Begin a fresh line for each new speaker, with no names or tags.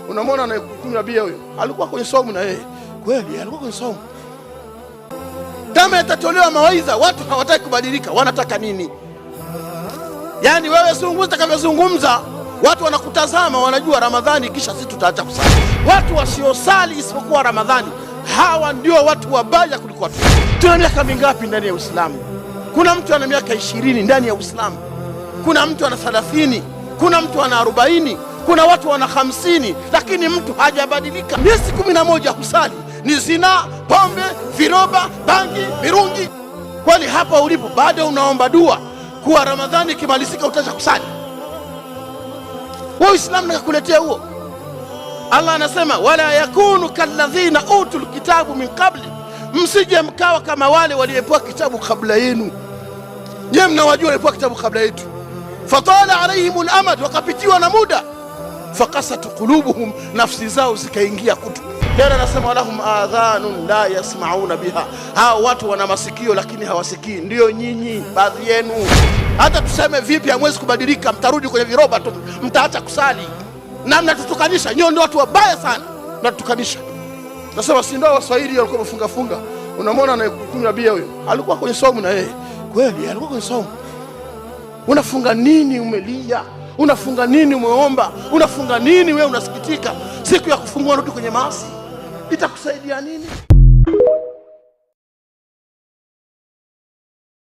Unamwona anayekunywa bia huyo, alikuwa kwenye somu na yeye kweli, alikuwa kwenye somu. Kama yatatolewa mawaidha, watu hawataki kubadilika, wanataka nini? Yaani wewe zungumza utakavyozungumza, watu wanakutazama, wanajua Ramadhani kisha sisi tutaacha kusali. Watu wasiosali isipokuwa Ramadhani, hawa ndio watu wabaya kuliko watu. Tuna miaka mingapi ndani ya Uislamu? Kuna mtu ana miaka 20 ndani ya Uislamu, kuna mtu ana 30, kuna mtu ana 40, kuna watu wana 50, lakini mtu hajabadilika. Miezi 11 husali ni zinaa, pombe, viroba, bangi, mirungi. Kweli hapa ulipo bado unaomba dua kuwa Ramadhani ikimalizika utaacha kusali? Wewe Uislamu nakakuletea huo. Allah anasema wala yakunu kalladhina utul kitabu min qabli, msije mkawa kama wale waliopewa kitabu kabla yenu. Nyewe mnawajua waliopewa kitabu kabla yetu. Fatala alaihim lamad, wakapitiwa na muda. Fakasat qulubuhum, nafsi zao zikaingia kutu. Tena anasema lahum adhanun la yasmauna biha, hao watu wana masikio lakini hawasikii. Ndiyo nyinyi baadhi yenu, hata tuseme vipi hamwezi kubadilika, mtarudi kwenye viroba tu, mtaacha kusali na mnatutukanisha. Nyiwe ndio watu wabaya sana, mnatutukanisha. Nasema si ndio Waswahili walikuwa wamefunga funga. Unamwona anayekunywa bia huyo, alikuwa kwenye somu na yeye kweli, alikuwa kwenye somu. Unafunga nini? Umelia. Unafunga nini? Umeomba. Unafunga nini? Wewe unasikitika, siku ya kufungua rudi kwenye maasi, itakusaidia nini?